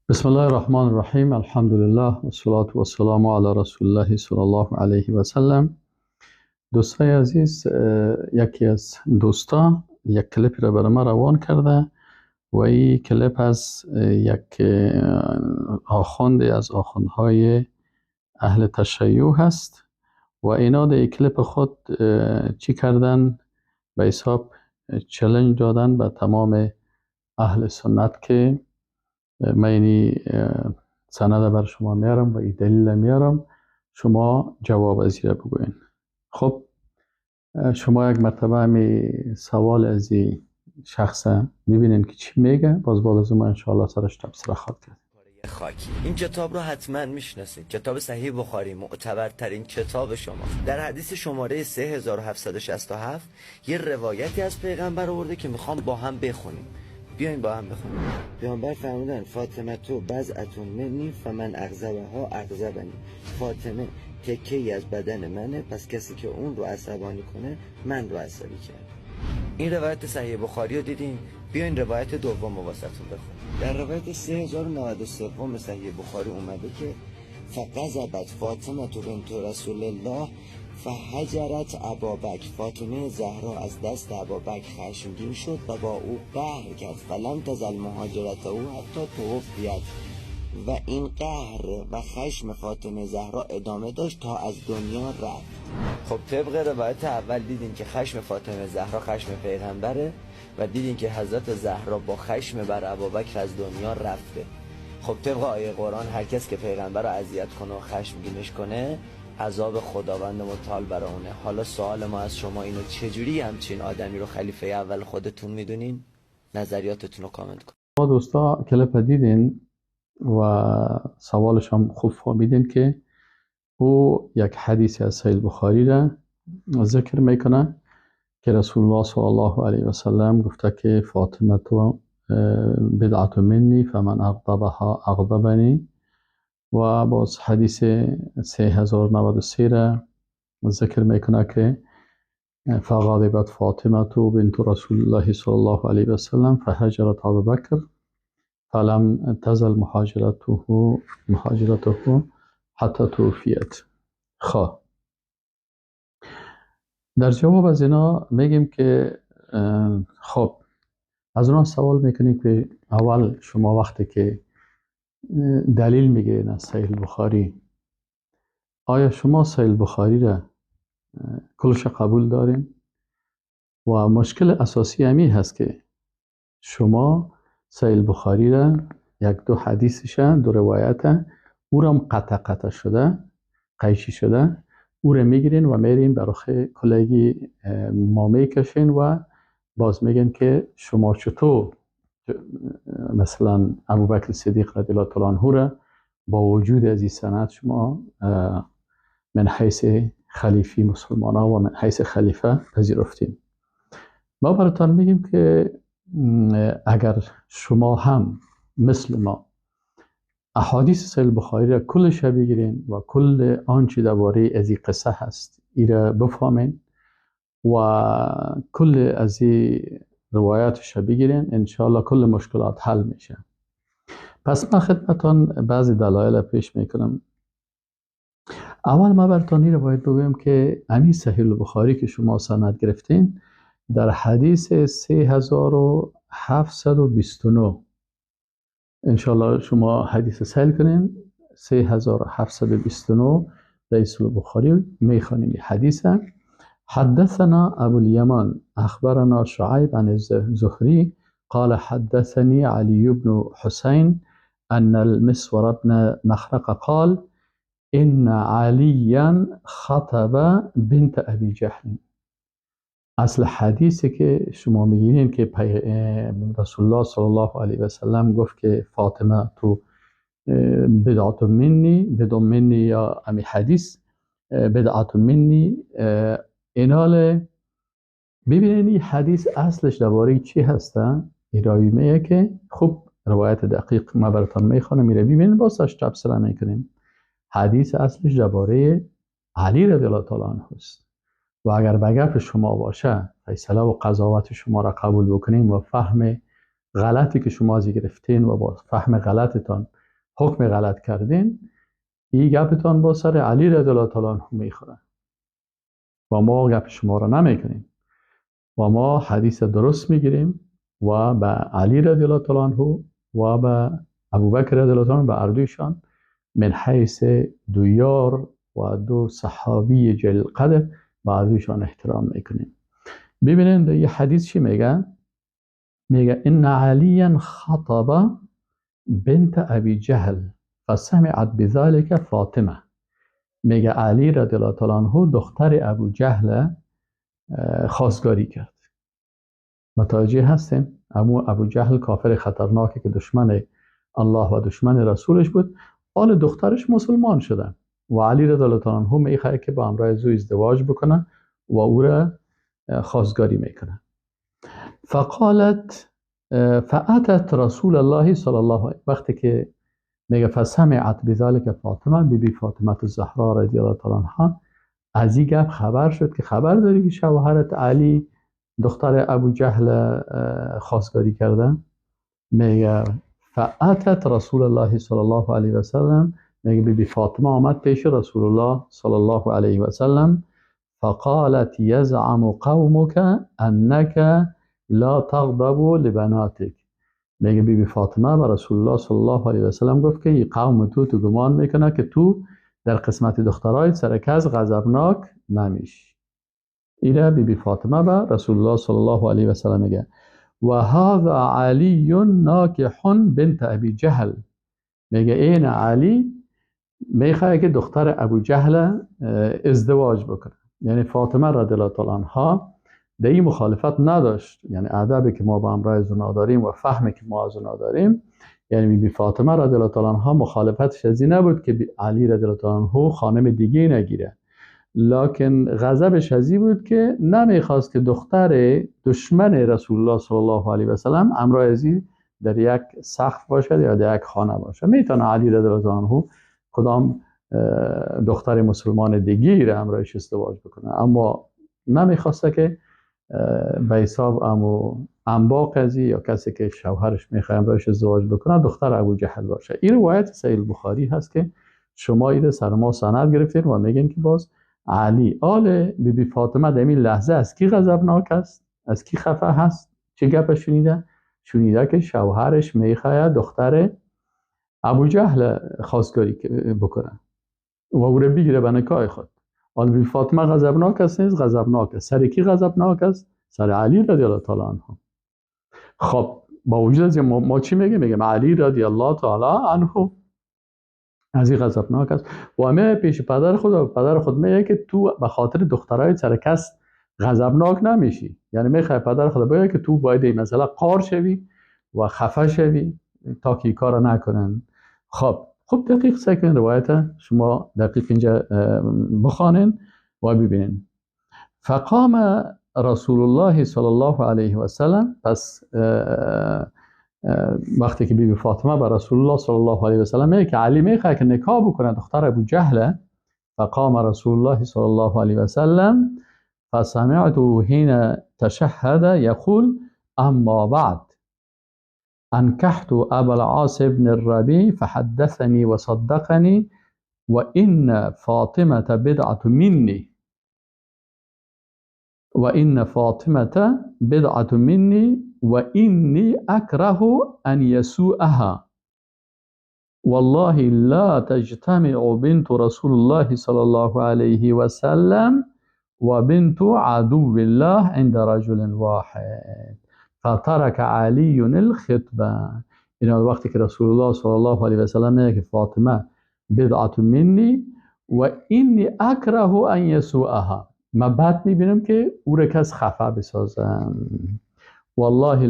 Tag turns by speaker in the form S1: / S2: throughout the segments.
S1: بسم الله الرحمن الرحیم. الحمدلله و الصلاة و السلام علی رسول الله صلی الله علیه و سلم. دوستای عزیز، یکی از دوستا یک کلیپ را برای ما روان کرده و این کلیپ از یک آخوند از آخوندهای اهل تشیع هست و اینا در کلیپ خود چی کردن؟ به حساب challenge دادن به تمام اهل سنت که من اینی سند بر شما میارم و این دلیل میارم، شما جواب از این بگوین. خب شما یک مرتبه همی سوال از این شخص میبینین که چی میگه، باز بعد از اون انشاءالله سرش تبصره خواهد کرد.
S2: خاکی این کتاب رو حتما میشناسید، کتاب صحیح بخاری، معتبرترین کتاب شما. در حدیث شماره 3767 یه روایتی از پیغمبر آورده که میخوام با هم بخونیم. بیاین با هم بخونیم. پیامبر فرمودن فاطمه تو بضعة منی فمن اغضبها اغضبنی. فاطمه تکه‌ای از بدن منه، پس کسی که اون رو عصبانی کنه من رو عصبی کرد. این روایت صحیح بخاری رو دیدیم. بیاین روایت دوم رو واسهتون بخونیم. در روایت 3093 صحیح بخاری اومده که فغضبت فاطمه بنت رسول الله فهجرت ابابکر. فاطمه زهرا از دست ابابکر خشمگین شد و با او قهر کرد. فلم تزل مهاجرت او حتی توفیت. و این قهر و خشم فاطمه زهرا ادامه داشت تا از دنیا رفت. خب طبق روایت اول دیدین که خشم فاطمه زهرا خشم پیغمبره و دیدین که حضرت زهرا با خشم بر ابابکر از دنیا رفته. خب طبق آیه قرآن هر کس که پیغمبر رو اذیت کنه و خشمگینش کنه عذاب خداوند متعال برای اونه. حالا سوال ما از شما اینو چجوری همچین آدمی رو خلیفه اول خودتون میدونین؟ نظریاتتون رو کامنت کن.
S1: ما دوستا کلیپ دیدین و سوالش هم خوب فهمیدین که او یک حدیث از صحیح بخاری را ذکر میکنه که رسول الله صلی الله علیه و سلم گفته که فاطمه تو بدعة منی فمن اغضبها اغضبنی، و باز حدیث 3093 را ذکر میکنه که فغضبت فاطمه بنت رسول الله صلی الله علیه و سلم فهجرت ابا بکر فلم تزل مهاجرته حتی توفیت. خب در جواب از اینا میگیم که خب از اونا سوال میکنیم که اول شما وقتی که دلیل میگیرین از صحیح بخاری، آیا شما صحیح بخاری را کلش قبول دارین؟ و مشکل اساسی همی هست که شما صحیح بخاری را یک دو حدیثش، دو روایت او را هم قطع قطع شده، قیچی شده، او را میگیرین و میرین برای کلگی ما میکشین و باز میگن که شما چطور مثلا ابوبکر صدیق رضی الله تعالی عنه را با وجود از این سند شما من حیث خلیفی مسلمان ها و من حیث خلیفه پذیرفتیم. ما براتان میگیم که اگر شما هم مثل ما احادیث صحیح بخاری را کلش بگیرین و کل آنچه درباره از این قصه هست ای را بفهمین و کل از این روایاتش بگیرین، انشاءالله کل مشکلات حل میشه. پس من خدمتان بعضی دلایل پیش میکنم. اول ما براتون این رو باید بگویم که امی صحیح بخاری که شما سند گرفتین در حدیث 3729، انشاءالله شما حدیث سیل کنین، 3729 در صحیح بخاری میخوانیم حدیث. حدثنا ابو اليمان اخبرنا شعيب عن الزهري قال حدثني علي بن حسين ان المسور بن مخرق قال ان عليا خطب بنت ابي جهل. اصل حدیثی که شما میگیرین که رسول الله صلی الله علیه و سلم گفت که فاطمه تو بدعة منی، بدعة منی یا امی حدیث بدعة منی، ایناله ببینین این حدیث اصلش درباره چی هسته؟ ایرایمه که خب روایت دقیق ما براتون میخوانم، میره ببینین بازش تبصره میکنیم. حدیث اصلش درباره علی رضی الله تعالی عنه است و اگر به گپ شما باشه فیصله و قضاوت شما را قبول بکنیم و فهم غلطی که شما از گرفتین و با فهم غلطتان حکم غلط کردین، این گپتان با سر علی رضی الله تعالی عنه میخوره و ما گپ شما را نمیکنیم و ما حدیث درست میگیریم و به علی رضی الله تعالی عنه و به ابوبکر رضی الله تعالی عنه، به اردویشان من حیث دو یار و دو صحابی جلیل قدر به اردویشان احترام میکنیم. ببینین در یه حدیث چی میگه؟ میگه ان علیا خطب بنت ابی جهل فسمعت بذلك فاطمه. میگه علی رضی الله تعالی عنه دختر ابو جهل خواستگاری کرد. متوجه هستیم؟ امو ابو جهل کافر خطرناکی که دشمن الله و دشمن رسولش بود، حال دخترش مسلمان شده و علی رضی الله تعالی عنه میخواد که با همراه زو ازدواج بکنه و او را خواستگاری میکنه. فقالت فاتت رسول الله صلی الله علیه، وقتی که میگه فسمعت بذلك فاطمه، بی بی فاطمه الزهرا رضی الله تعالی عنها از این گپ خبر شد که خبر داری که شوهرت علی دختر ابو جهل خواستگاری کرده. میگه فاتت رسول الله صلی الله علیه و سلم، میگه بی بی فاطمه آمد پیش رسول الله صلی الله علیه و سلم، فقالت یزعم قومك انك لا تغضب لبناتك. میگه بی بی فاطمه به رسول الله صلی الله علیه و سلم گفت که قوم تو گمان میکنه که تو در قسمت دخترای سر کس غضبناک نمیشی. ایره بی بی فاطمه به رسول الله صلی الله علیه و سلم میگه و هذا علی ناکح بنت ابی جهل. میگه این علی میخواد که دختر ابو جهل ازدواج بکنه. یعنی فاطمه رضی الله تعالی عنها در این مخالفت نداشت، یعنی ادبی که ما با همراه از اونا داریم و فهمی که ما از اونا داریم، یعنی بی بی فاطمه رضی الله تعالی عنها مخالفتش از این نبود که علی رضی الله تعالی عنه خانم دیگه نگیره، لکن غضبش از این بود که نمیخواست که دختر دشمن رسول الله صلی الله علیه و سلم همراه از این در یک سقف باشد یا در یک خانه باشد. میتونه علی رضی الله تعالی عنه کدام دختر مسلمان دیگه را همراهش ازدواج بکنه، اما نمیخواسته که به حساب امو انبا قضی یا کسی که شوهرش میخواد همراهش ازدواج بکنه دختر ابو جهل باشه. این روایت صحیح بخاری هست که شما ایده سر ما سند گرفتین و میگین که باز علی آل بی بی فاطمه در این لحظه از کی غضبناک است، از کی خفه هست، چه گپ شنیده؟ شنیده که شوهرش میخواد دختر ابو جهل خواستگاری بکنه و او رو بگیره به نکاح خود. آل بی فاطمه غضبناک است نیست؟ غضبناک است. سر کی غضبناک است؟ سر علی رضی الله تعالی عنه. خب با وجود از ما چی میگیم؟ میگیم علی رضی الله تعالی عنه از این غضبناک است و همه پیش پدر خود و پدر خود میگه که تو به خاطر دخترای سر کس غضبناک نمیشی. یعنی میخوای پدر خود بگه که تو باید این مسئله قار شوی و خفه شوی تا که کارو نکنن. خب دقیق سعی کنین روایت شما دقیق اینجا بخوانین و ببینین. فقام رسول الله صلی الله علیه و سلم، پس وقتی که بی بی فاطمه به رسول الله صلی الله علیه و سلم میگه که علی میخواد که نکاح بکنه دختر ابو جهل، فقام رسول الله صلی الله علیه و سلم فسمعته حين تشهد يقول اما بعد انكحت ابا العاص بن الربيع فحدثني وصدقني وان فاطمه بدعه مني وان فاطمه بدعه مني وإني أكره أن يسوءها والله لا تجتمع بنت رسول الله صلى الله عليه وسلم وبنت عدو الله عند رجل واحد فترك علي الخطبة. إن الوقت رسول الله صلى الله عليه وسلم که فاطمة بضعة مني وإني أكره أن يسوءها، ما بعد میبینم که او را کس خفه بسازم. والله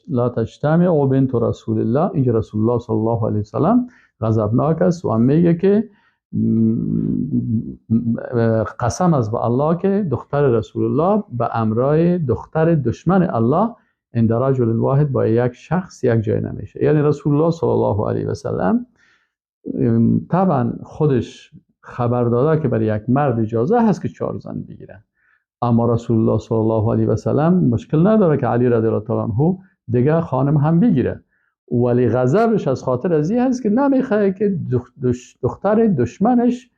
S1: لا تجتمع بنت رسول الله، اینجا رسول الله صلی الله علیه وسلم غضبناک است و میگه که قسم از به الله که دختر رسول الله به امرای دختر دشمن الله عند رجل واحد با یک شخص یک جای نمیشه. یعنی رسول الله صلی الله علیه وسلم طبعا خودش خبر داده که برای یک مرد اجازه هست که 4 زن بگیره، اما رسول الله صلی الله علیه و سلم مشکل نداره که علی رضی الله تعالی عنه دیگه خانم هم بگیره، ولی غضبش از خاطر از این هست که نمیخواد که دختر دشمنش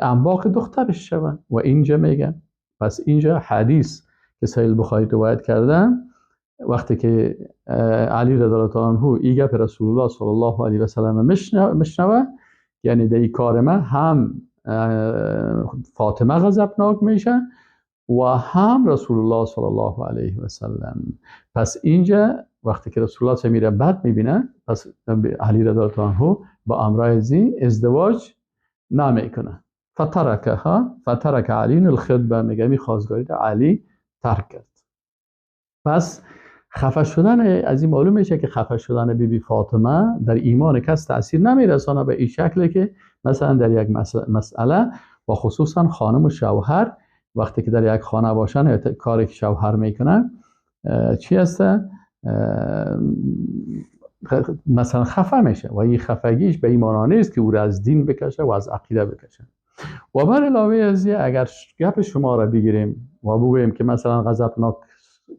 S1: انباق دخترش شود. و اینجا میگن پس اینجا حدیث که صحیح البخاری روایت کردن، وقتی که علی رضی الله تعالی عنه ای گپ رسول الله صلی الله علیه و سلم مشنوه، یعنی در این کار ما هم فاطمه غضبناک میشه و هم رسول الله صلی الله علیه و سلم. پس اینجا وقتی که رسول الله میره بد میبینه، پس علی رضی الله عنه با امرای زی ازدواج نمیکنه. فترکها، فترک علی الخطبه، میگه می خواستگاری علی ترک کرد. پس خفه شدن از این معلوم میشه که خفه شدن بی بی فاطمه در ایمان کس تاثیر نمیرسانه به این شکل که مثلا در یک مسئله و خصوصا خانم و شوهر وقتی که در یک خانه باشن یا کاری که شوهر میکنه چی هسته، مثلا خفه میشه و این خفگیش به این معنی نیست که او را از دین بکشه و از عقیده بکشه. و بر علاوه از اگر گپ شما را بگیریم و بگوییم که مثلا غضبناک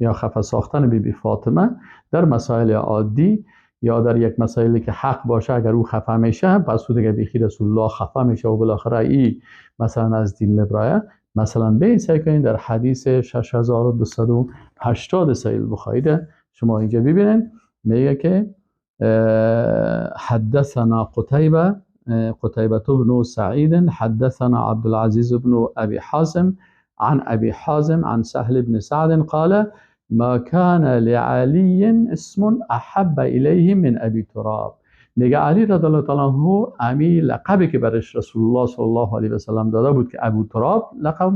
S1: یا خفه ساختن بی بی فاطمه در مسائل عادی یا در یک مسائلی که حق باشه اگر او خفه میشه، پس او دیگه بیخی رسول الله خفه میشه و بالاخره ای مثلا از دین مبرایه. مثلا به این سعی کنید در حدیث 6280 صحیح البخاری شما اینجا ببینید، میگه که حدثنا قتيبة بن سعيد حدثنا عبد العزيز بن أبي حازم عن أبي حازم عن سهل بن سعد قال ما كان لعلي اسم أحب إليه من أبي تراب. میگه علی رضی الله تعالی عنه امی لقبی که برش رسول الله صلی الله علیه و سلم داده بود که ابو تراب لقب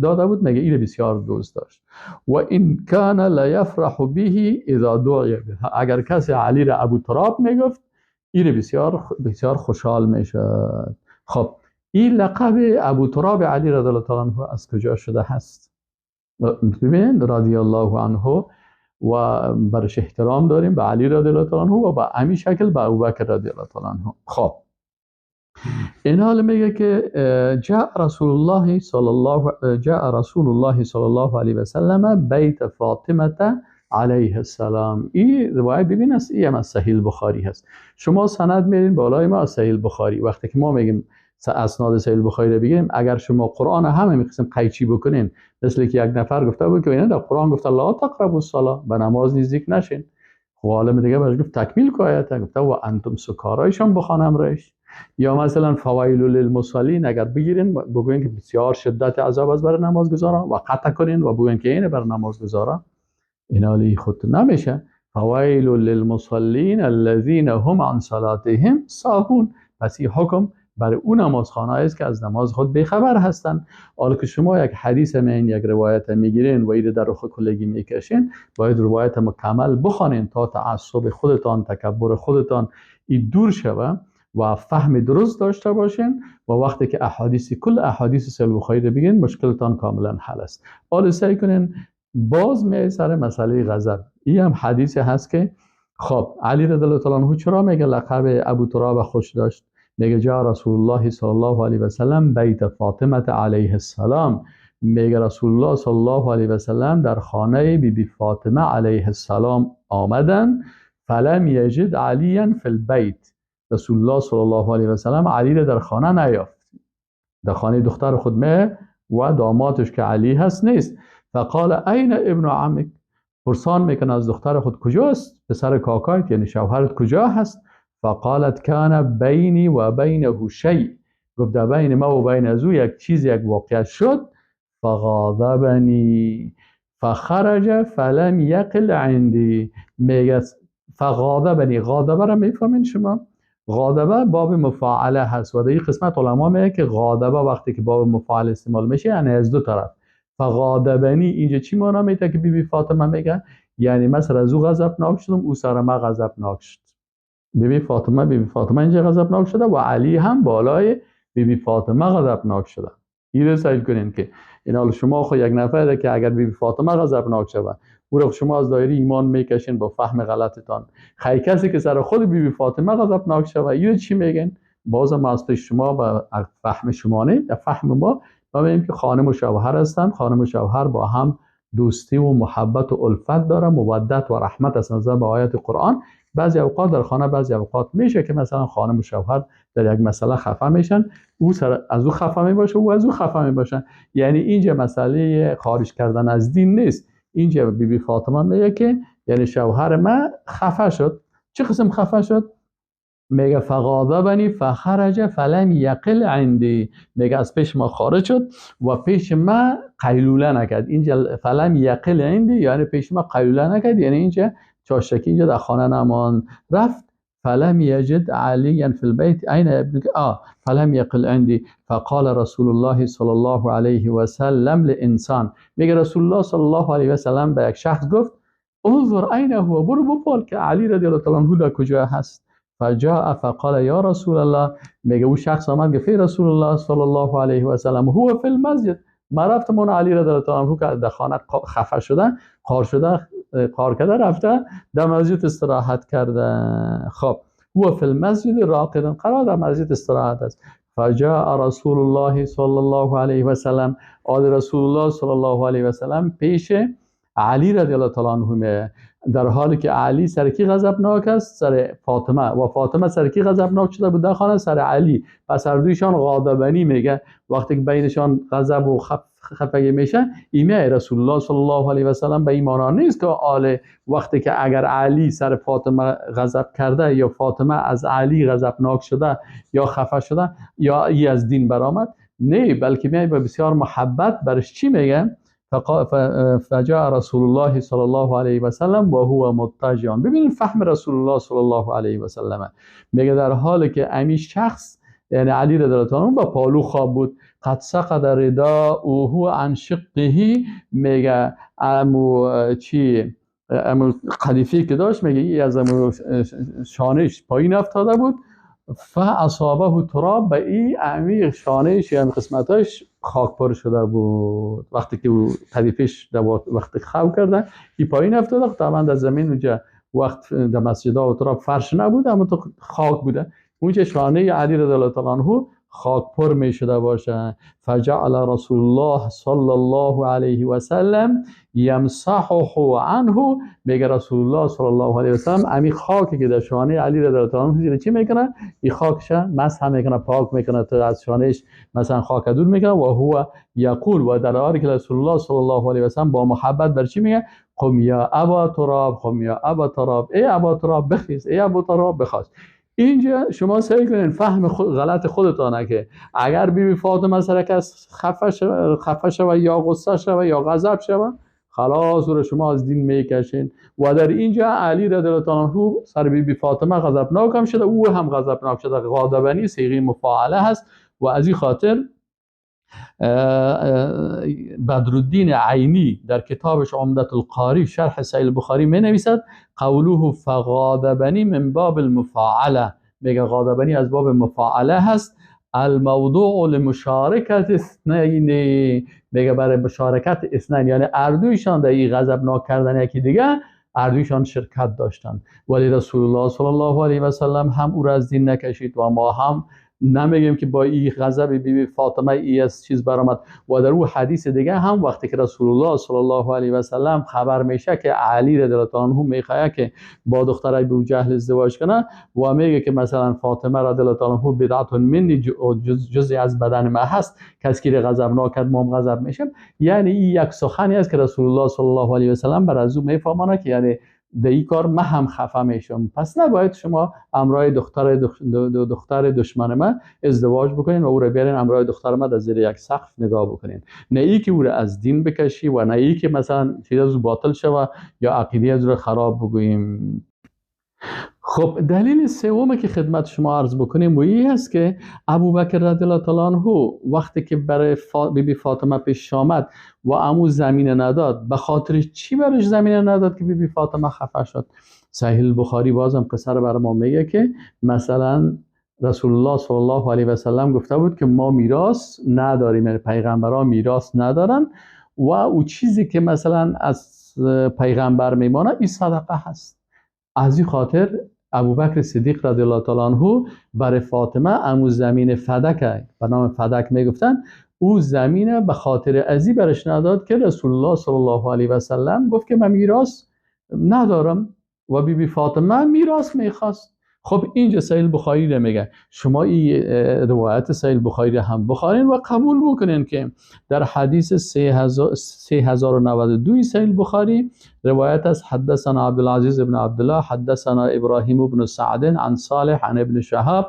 S1: داده بود، میگه اینو بسیار دوست داشت. و این کان لیفرح به اذا دعی به، اگر کسی علی را ابو تراب میگفت اینو بسیار بسیار خوشحال میشد. خب این لقب ابو تراب علی رضی الله تعالی عنه از کجا شده هست؟ ببینید رضی الله عنه و برش احترام داریم به علی رضی الله تعالی عنه و به همین شکل به ابوبکر رضی الله تعالی عنه. خب این حال میگه که جاء رسول الله صلی الله علیه و سلم بیت فاطمه علیه السلام. این روایت ببین است، این هم از صحیح البخاری هست. شما سند میرین بالای ما از صحیح البخاری. وقتی که ما میگیم اسناد صحیح البخاری رو بگیریم، اگر شما قرآن هم میخواستیم قیچی بکنین، مثل که یک نفر گفته بود که اینا در قرآن گفته لا تقربوا الصلاه، به نماز نزدیک نشین. خب عالم دیگه برش گفت تکمیل کو آیت، گفته و انتم سکارایشان بخوانم رش. یا مثلا فویل للمصلین اگر بگیرین بگوین که بسیار شدت عذاب از برای نمازگزاران و قطع کنین و بگوین که اینه برای نمازگزاران، اینا لی خود نمیشه. فویل للمصلین الذین هم عن صلاتهم ساهون. پس این حکم برای اون نمازخانه است که از نماز خود بیخبر هستند. حالا که شما یک حدیث من یک روایت میگیرین و ایده در رخ کلگی میکشین، باید روایت مکمل بخوانین تا تعصب خودتان، تکبر خودتان این دور شوه و فهم درست داشته باشین. و وقتی که احادیث کل احادیث صحیح البخاری رو بگین، مشکلتان کاملا حل است. حالا سعی کنین باز می سر مسئله غضب. این هم حدیث هست که خب علی رضی الله تعالی عنه چرا میگه لقب ابو تراب خوش داشت؟ میگه جاء رسول الله صلی الله علیه و سلم بیت فاطمه علیه السلام. میگه رسول الله صلی الله علیه و سلم در خانه بی بی فاطمه علیه السلام آمدن، فلم یجد علیا فی البیت. رسول الله صلی الله علیه و سلم علی را در خانه نیافت، در خانه دختر خود می و دامادش که علی هست نیست. فقال این ابن عمک، پرسان میکنه از دختر خود کجاست پسر کاکایت، یعنی شوهرت کجا هست؟ فقالت کان بینی و بینه شیء، گفت در بین ما و بین از او یک چیز، یک واقعه شد. فغاضبنی فخرج فلم یقل عندی. میگه فغاضبنی، غاضبه را میفهمین شما؟ غاضبه باب مفاعله هست و در این قسمت علما میگه که غاضبه وقتی که باب مفاعله استعمال میشه یعنی از دو طرف. فغاضبنی اینجا چی معنا میده که بی بی فاطمه میگه؟ یعنی مثلا از او غضبناک شدم، او سر ما غضبناک شد. بی بی فاطمه، بی بی فاطمه اینجا غضبناک شده و علی هم بالای بی بی فاطمه غضبناک شده. اینو سعی کنین که این حال شما خو یک نفره که اگر بی بی فاطمه غضبناک شود، او رو شما از دایره ایمان میکشین با فهم غلطتان. خی کسی که سر خود بی بی فاطمه غضبناک شود، اینو چی میگن؟ بازم از پیش شما و فهم شما نه، در فهم ما ما میگیم که خانم و شوهر هستن، خانم و شوهر با هم دوستی و محبت و الفت داره، مودت و رحمت از نظر به آیات قرآن. بعضی اوقات در خانه بعضی اوقات میشه که مثلا خانم و شوهر در یک مسئله خفه میشن، او سر از او خفه میباشه، او از او خفه میباشن. یعنی اینجا مسئله خارج کردن از دین نیست. اینجا بی بی فاطمه میگه که یعنی شوهر من خفه شد. چه قسم خفه شد؟ میگه فغاضبنی فخرج فلم یقل عندی، میگه از پیش ما خارج شد و پیش ما قیلوله نکرد. اینجا فلم یقل عندی یعنی پیش ما قیلوله نکرد، یعنی اینجا چاشکی اینجا در خانه نمان رفت. فلم یجد علیا فی البیت این ابنک فلم یقل عندی فقال رسول الله صلی الله علیه و سلم لانسان، میگه رسول الله صلی الله علیه و سلم به یک شخص گفت انظر این هو، برو بپال که علی رضی الله تعالی عنه در کجا هست. فجاء فقال یا رسول الله، میگه او شخص آمد گفت رسول الله صلی الله علیه و سلم هو فی المسجد، ما رفتم اون علی رضی الله تعالی عنه که در خانه خفه شده، قار شده، قار کرده رفته در مسجد استراحت کرده. خب هو فی المسجد راقد، قرار در مسجد استراحت است. فجاء رسول الله صلی الله علیه و سلم، آل رسول الله صلی الله علیه و سلم پیش علی رضی الله تعالی عنه، در حالی که علی سر کی غضبناک است؟ سر فاطمه، و فاطمه سر کی غضبناک شده بود در خانه؟ سر علی. پس هر دویشان غاضبنی میگه، وقتی که بینشان غضب و خفگی میشه، ایمه رسول الله صلی الله علیه و سلم به ایمان نیست که آل وقتی که اگر علی سر فاطمه غضب کرده یا فاطمه از علی غضبناک شده یا خفه شده یا ای از دین برآمد، نه، بلکه میای با بسیار محبت برش چی میگه؟ فجاء رسول الله صلی الله علیه و سلم و هو مضطجع. ببینید فهم رسول الله صلی الله علیه و سلم، میگه در حالی که امی شخص یعنی علی رضی الله عنه با پالو خواب بود، قد سقط رداؤه عن شقه، میگه امو چی امو قدیفه که داشت، میگه ای از امو شانش پایین افتاده بود، فاصابه تراب، به ای عمیق شانش یا قسمتاش خاک پر شده بود. وقتی که او قدیفش وقتی خواب کرده ای پایین افتاده، طبعا در زمین اونجا وقت در مسجدها و تراب فرش نبود، اما تو خاک بوده، اونجا شانه علی رضی الله تعالی عنه خاک پر می شده باشه. فجعل رسول الله صلی الله علیه و سلم یمسحه عنه، میگه رسول الله صلی الله علیه و سلم امی خاکی که در شانه علی رضی الله تعالی عنه چی میکنه؟ این خاکش مسح میکنه، پاک میکنه، تا از شانهش مثلا خاک دور میکنه. و هو یقول، و در حالی که رسول الله صلی الله علیه و سلم با محبت بر چی میگه؟ قم یا ابا تراب، قم یا ابا تراب، ای ابا تراب بخیز، ای ابا تراب بخواست. اینجا شما سعی کنین فهم غلط خودتانه که اگر بی بی فاطمه سر کس خفه شوه یا غصه شوه یا غضب شوه، خلاص رو شما از دین میکشین. و در اینجا علی رضی الله تعالی عنه سر بی بی فاطمه غضبناک هم شده، او هم غضبناک شده. غاضبنی صیغه مفاعله هست و از این خاطر بدرالدین عینی در کتابش عمدة القاری شرح صحیح البخاری می نویسد قوله فغاضبنی من باب المفاعله، میگه غاضبنی از باب مفاعله هست. الموضوع لمشارکت اثنین، میگه برای مشارکت اثنین، یعنی اردویشان در این غضبناک کردن یکی دیگه اردویشان شرکت داشتند. ولی رسول الله صلی الله علیه و سلم هم او را از دین نکشید و ما هم نمیگیم که با این غضب بی بی فاطمه ای از چیز برآمد. و در او حدیث دیگه هم وقتی که رسول الله صلی الله علیه و سلم خبر میشه که علی رضی الله عنه میخواد که با دختر ابو جهل ازدواج کنه و میگه که مثلا فاطمه رضی الله عنها بدعت منی، جزئی از بدن ما هست، کسی که غضبناک کرد ما هم غضب میشم. یعنی این یک سخنی است که رسول الله صلی الله علیه و سلم بر از او میفهمانه که یعنی در این کار من هم خفه میشم، پس نباید شما امرای دختر دشمن من ازدواج بکنین و او را بیارین امرای دختر من در زیر یک سقف نگاه بکنین. نه ای که او را از دین بکشی و نه ای که مثلا چیز از او باطل شوه یا عقیده از او را خراب بگوییم. خب دلیل سوم که خدمت شما عرض بکنیم و این هست که ابوبکر رضی الله تعالی عنه وقتی که برای بی بی فاطمه پیش آمد و عمو زمینه نداد، به خاطر چی برش زمینه نداد که بی بی فاطمه خفه شد؟ صحیح البخاری بازم قصه رو برای ما میگه که مثلا رسول الله صلی الله علیه و سلم گفته بود که ما میراث نداریم، یعنی پیغمبران میراث ندارن و او چیزی که مثلا از پیغمبر میمانه این صدقه هست. از این خاطر ابوبکر صدیق رضی الله تعالی عنه برای فاطمه امو زمین فدک به نام فدک میگفتن، او زمینه به خاطر ازی برش نداد که رسول الله صلی الله علیه و سلم گفت که من میراث ندارم و بی بی فاطمه میراث میخواست. خب اینجا صحیح بخاری رو میگه، شما این روایت صحیح بخاری رو هم بخارین و قبول بکنین که در حدیث 3092 صحیح بخاری روایت از حدثنا عبدالعزیز ابن عبدالله حدثنا ابراهیم ابن سعد عن صالح عن ابن شهاب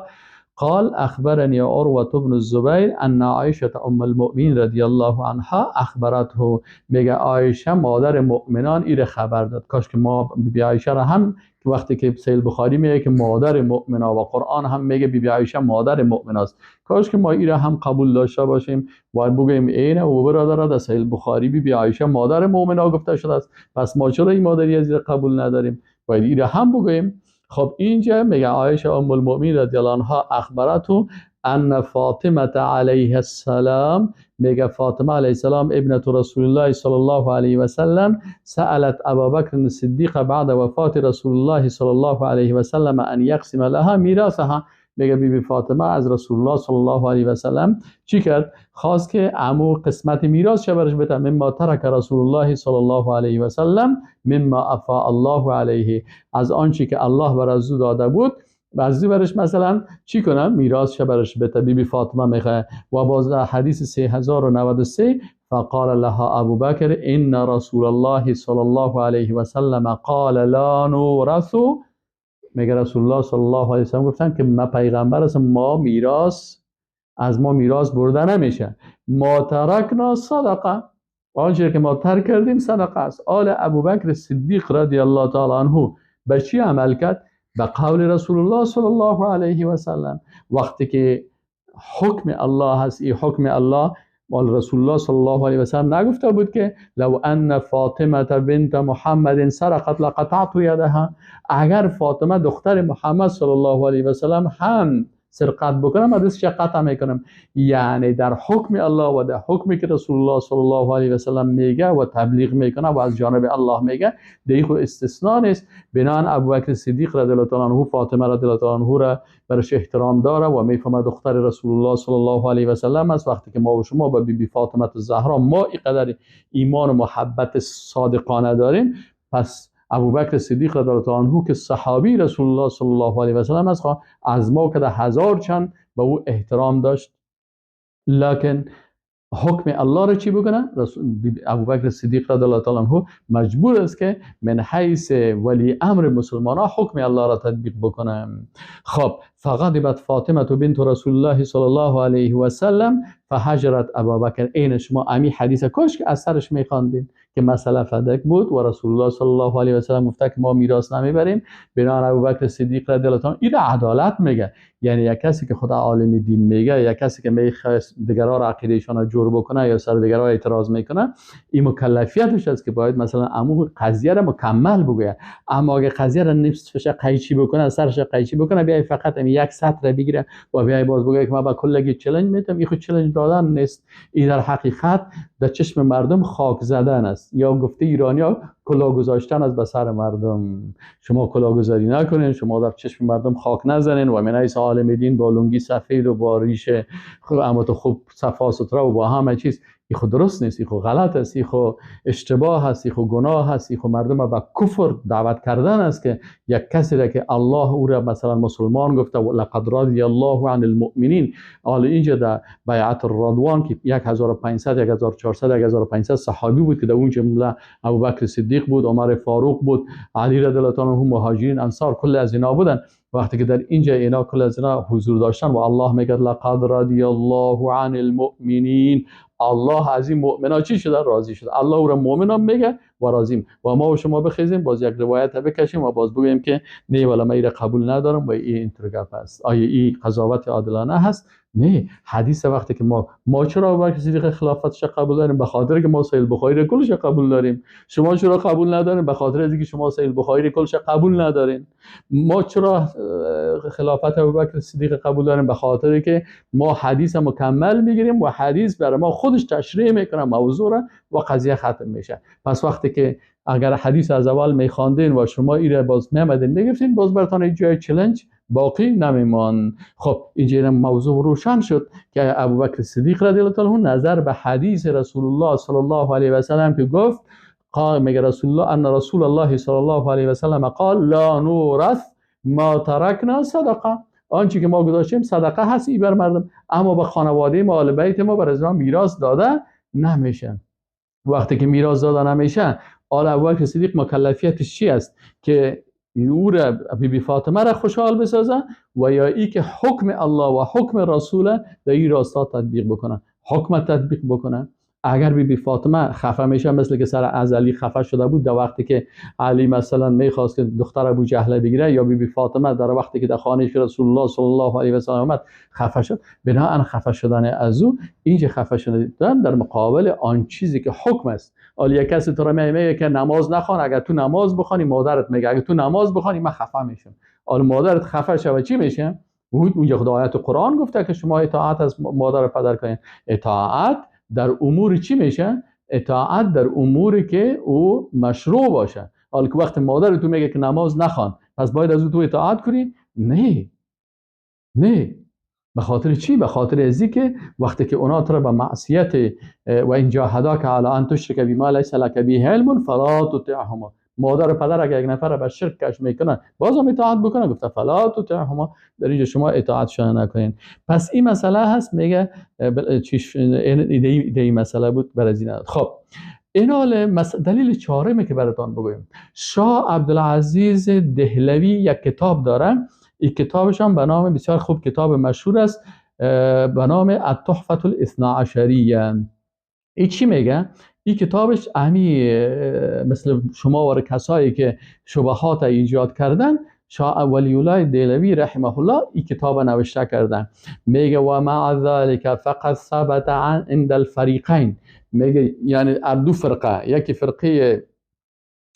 S1: قال اخبرني عروة بن الزبير ان عائشة ام المؤمنین رضی الله عنها اخبرته. میگه عایشه مادر مؤمنان ایره خبر داد. کاش که ما بی بی عایشه را هم وقتی که صحیح بخاری میگه که مادر مؤمنا و قرآن هم میگه بی بی عایشه مادر مؤمناست، کاش که ما ایره هم قبول داشته باشیم و بگوییم اینه و برادر در صحیح بخاری بی بی عایشه مادر مؤمنا گفته شده است، پس ما چرا این مادری از ایره قبول نداریم؟ باید ایره هم بگوییم. خب اینجا میگه عایشه ام المؤمنین رضی الله عنها اخبرته ان فاطمه علیه السلام، میگه فاطمه علیه السلام ابنة رسول الله صلی الله علیه و سلم سألت ابا بکر الصدیق بعد وفات رسول الله صلی الله علیه و سلم ان یقسم لها میراثها. میگه بی بی فاطمه از رسول الله صلی الله علیه و سلم چی کرد؟ خواست که عمو قسمت میراث برش بده، مما ترک رسول الله صلی الله علیه و سلم مما افاء الله علیه، از آنچه که الله بر از او داده بود از او برش مثلا چی کنم؟ میراث برش بده. بی بی فاطمه میخواه. و باز در حدیث 3093 فقال لها ابو بکر ان رسول الله صلی الله علیه و سلم قال لا نورث. میگه رسول الله صلی الله علیه و سلم گفتن که ما پیغمبر هستم، ما میراث از ما میراث برده نمیشه، ما ترکنا صدقه، آنچه که ما ترک کردیم صدقه است. آل ابوبکر صدیق رضی الله تعالی عنه به چی عمل کرد؟ به قول رسول الله صلی الله علیه و سلم. وقتی که حکم الله هست، این حکم الله مال رسول الله صلی الله علیه و سلم نگفته بود که لو ان فاطمه بنت محمد سرقت لقطعت یدها، اگر فاطمه دختر محمد صلی الله علیه و سلم هم سرقت بکنم من دستش قطع میکنم. یعنی در حکم الله و در حکمی که رسول الله صلی الله علیه و سلم میگه و تبلیغ میکنه و از جانب الله میگه دیگه خود استثناء نیست. بنان ابوبکر صدیق رضی الله تعالی عنه فاطمه رضی الله تعالی عنه را برش احترام داره و میفهمه دختر رسول الله صلی الله علیه و سلم است. وقتی که ما و شما با بی بی فاطمه الزهرا ما اینقدر ایمان و محبت صادقانه داریم، پس ابوبکر صدیق رضی الله عنه که صحابی رسول الله صلی الله علیه و سلم است از ما که هزار چند به او احترام داشت، لکن حکم الله را چی بکنه؟ ابوبکر صدیق رضی الله تعالی عنه مجبور است که من حیث ولی امر مسلمان ها حکم الله را تطبیق بکنه. خب فغضبت فاطمه بنت رسول الله صلی الله علیه و سلم فهجرت ابابکر. این شما امی حدیث کاش که از سرش میخواندین که مسئله فدک بود و رسول الله صلی الله علیه و سلم گفته که ما میراث نمیبریم. بنابراین ابوبکر صدیق رضی الله تعالی این عدالت میگه، یعنی یک کسی که خدا عالم دین میگه، یک کسی که میخواد دیگران را عقیدهشان را جور بکنه یا سر دیگران اعتراض میکنه، این مکلفیتش است که باید مثلا عمو قضیه را مکمل بگوید. اما اگه قضیه را نصفش قیچی بکنه، سرش قیچی بکنه، بیای فقط یک سطر بگیره و بیای باز بگه که ما با کلگی challenge میتم، این خود challenge دادن نیست. این در حقیقت در چشم مردم خاک زدن است، یا گفته ایرانیا کلاه گذاشتن از به سر مردم. شما کلاهگذاری نکنین، شما در چشم مردم خاک نزنین و من حیث عالم دین با لنگی سفید و با ریش خوب اما تو خوب صفا ستره و با همه چیز، این خود درست نیست، این خود غلط است، این خود اشتباه است، این خود گناه است، این خود مردم به کفر دعوت کردن است که یک کسی را که الله او را مثلا مسلمان گفته و لقد رضی الله عن المؤمنین. حالا اینجا در بیعت الرضوان که 1500 1400 1500 صحابی بود که در اون جمله ابوبکر صدیق بود، عمر فاروق بود، علی رضی الله عنه، مهاجرین، انصار، کل از اینا بودن. وقتی که در اینجا اینا کل از اینا حضور داشتن و الله میگه لقد رضی الله عن المؤمنین، الله از این مؤمنا چی شده؟ راضی شده. الله او را مؤمنا میگه و راضیم. و ما و شما بخیزیم باز یک روایت بکشیم و باز بگوییم که نه ولی من قبول ندارم و این اینطور است. آیا این قضاوت عادلانه هست؟ نه. حدیث وقتی که ما چرا ابوبکر صدیق خلافتش قبول داریم؟ به خاطر که ما صحیح بخاری کلش قبول داریم. شما چرا قبول نداریم؟ به خاطر اینکه شما صحیح بخاری کلش قبول ندارین. ما چرا خلافت ابوبکر صدیق قبول داریم؟ به خاطر که ما حدیث مکمل میگیریم و حدیث برای ما خودش تشریح میکنه موضوع را و قضیه ختم میشه. پس وقتی که اگر حدیث از اول میخواندین و شما ایره باز میامدین میگفتین، باز براتون جای challenge باقی نمیمان. خب اینجا موضوع روشن شد که ابوبکر صدیق رضی الله تعالی عنه نظر به حدیث رسول الله صلی الله علیه و سلم که گفت، قال میگه رسول الله ان رسول الله صلی الله علیه و سلم قال لا نورث ما ترکنا صدقه، آنچه که ما گذاشتیم صدقه هست ای بر مردم، اما به خانواده ما، آل بیت ما، بر از میراث داده نمیشه. وقتی که میراث داده نمیشه، آل ابوبکر صدیق مکلفیتش چی است؟ که او را بی بی فاطمه را خوشحال بسازه و یا ای که حکم الله و حکم رسول در این راستا تطبیق بکنه، حکم تطبیق بکنه. اگر بی بی فاطمه خفه میشه، مثل که سر از علی خفه شده بود در وقتی که علی مثلا میخواست که دختر ابو جهل بگیره، یا بی بی فاطمه در وقتی که در خانه رسول الله صلی الله علیه و سلم آمد خفه شد، بناء خفه شدن از او، اینجا خفه شدن در مقابل آن چیزی که حکم است. حالا یک کسی تو را میگه که نماز نخوان، اگر تو نماز بخوانی مادرت میگه اگر تو نماز بخوانی من خفه میشم. حالا مادرت خفه شوه چی میشه؟ اونجا خدا آیت قرآن گفته که شما اطاعت از مادر و پدر کنید. اطاعت در امور چی میشه؟ اطاعت در اموری که او مشروع باشه. حالا که وقت مادر تو میگه که نماز نخوان، پس باید از او تو اطاعت کنی؟ نه نه. به خاطر چی؟ به خاطر ازی که وقتی که اونا تو را به معصیت و این جاهداک علی ان تشرک بما لیس لک به علم فلا تطعهما، مادر و پدر اگر یک نفر به شرک کش میکنن بازم اطاعت بکنن، گفته فلا تطعهما، در اینجا شما اطاعت شان نکنین. پس این مسئله هست، میگه ایده این مسئله بود بر از این. خب این حال دلیل چهارمه که براتان بگویم، شاه عبدالعزیز دهلوی یک کتاب داره، این کتابش هم به نام بسیار خوب کتاب مشهور است به نام التحفة الاثنا عشریه. این چی میگه؟ این کتابش اهمی مثل شما و کسایی که شبهات ایجاد کردن، شاه ولی الله دهلوی رحمه الله این کتاب نوشته کردن. میگه و مع ذلك فقد ثبت عند الفریقین، میگه یعنی دو فرقه، یکی فرقه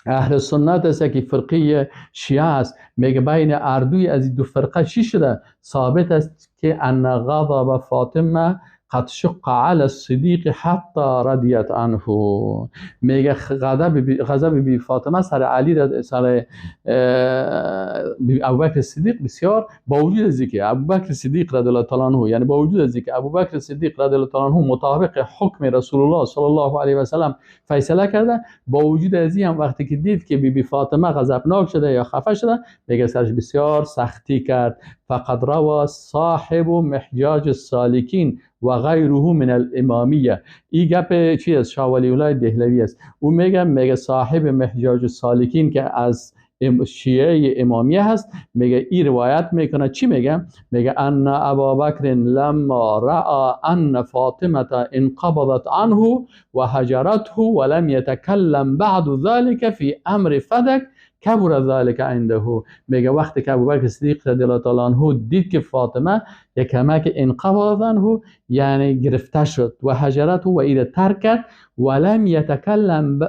S1: اهل سنت است، یکی فرقه شیعه است. میگه بین اردوی از دو فرقه چی شده؟ ثابت است که ان غضب فاطمه قد شق علی الصدیق حتی رضیت عنه. میگه غضب بی فاطمه سر علی، سر ابوبکر صدیق بسیار، با وجود از اینکه ابوبکر صدیق رضی الله تعالی عنه، یعنی با وجود از اینکه ابوبکر صدیق رضی الله تعالی عنه مطابق حکم رسول الله صلی الله علیه و سلم فیصله کرده، با وجود از این هم وقتی که دید که بی بی فاطمه غضبناک شده یا خفه شده، میگه سرش بسیار سختی کرد. فقد روى صاحب محجاج السالکین و غیره من الامامیه. این گپ چی است؟ شاه ولی الله دهلوی است. او میگه صاحب محجاج السالکین که از شیعه امامیه هست، میگه این روایت میکنه. چی میگه؟ میگه ان ابابکر لما رأى ان فاطمه انقبضت عنه و هجرته ولم يتكلم بعد ذلك في امر فدک کبر ذلك عنده. میگه وقتی که ابوبکر صدیق رضی الله تعالی عنه دید که فاطمه یک کمک انقبض عنه، یعنی گرفته شد، و هجرته و ایره ترک کرد، ولم یتکلم